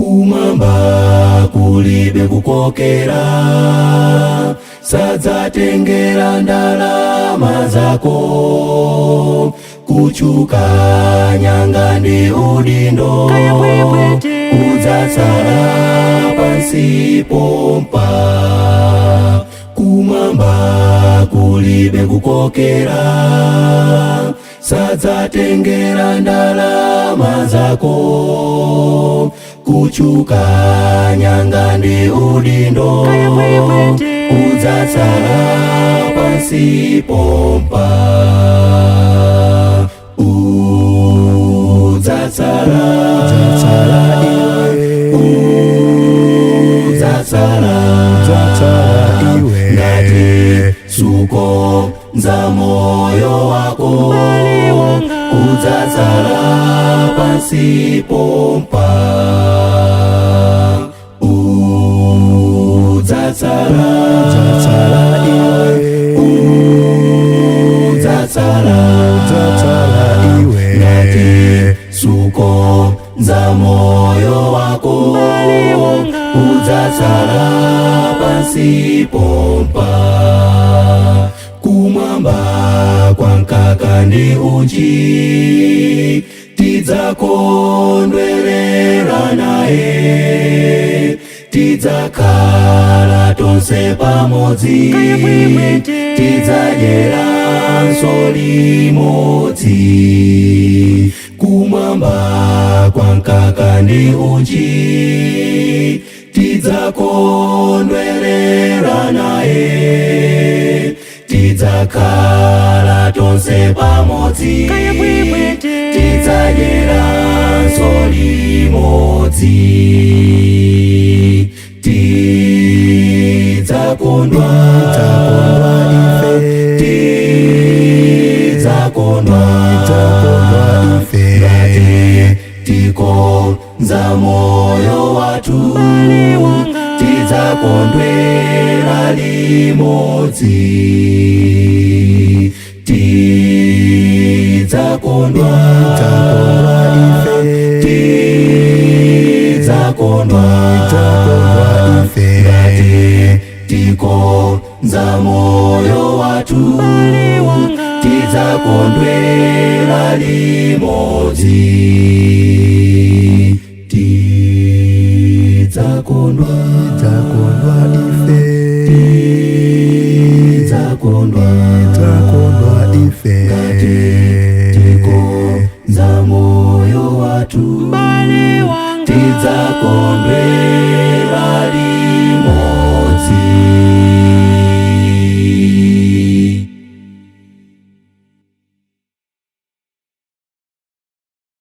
Kumwamba kulibe kukokera, sadzatengera ndalama zako. Kuchuka, nyanga ndi udindo, udzatsala pansi pompa. Kumwamba kulibe kukokera, sadzatengera ndalama zako. Kuchuka, nyanga ndi udindo, udzatsala pansi pompa. Udzatsala, Udzatsala iwe. Udzatsala, Udzatsala iwe. Ngati sukonza moyo wako, udzatsala pansi pompa. Udzatsala, Udzatsala iwe. Udzatsala, Udzatsala iwe. Ngati sukonza moyo wako, udzatsala pansi pompa. Kumwamba kwa mkaka ndi uchi, tidzakondwerera naye, tidzakhala tonse pamodzi, tidzadyeranso limodzi. Kumwamba kwa mkaka ndi uchi, tidzakondwerera naye, tidzakhala tonse pamodzi, tidzadyeranso limodzi. Tidzakondwa, Tidzakondwa ife. Tidzakondwa, Tidzakondwa ife. Ngati tikonza moyo wathu, tidzakondwera limodzi. Tidzakondwa, Tidzakondwa ife. Tidzakondwa, Tidzakondwa ife. Ngati tikonza moyo wathu, tidzakondwera limodzi. Tidzakondwa, Tidzakondwa ife. Tidzakondwa, Tidzakondwa ife. Ngati tikonza moyo wathu, tidzakondwera limodzi.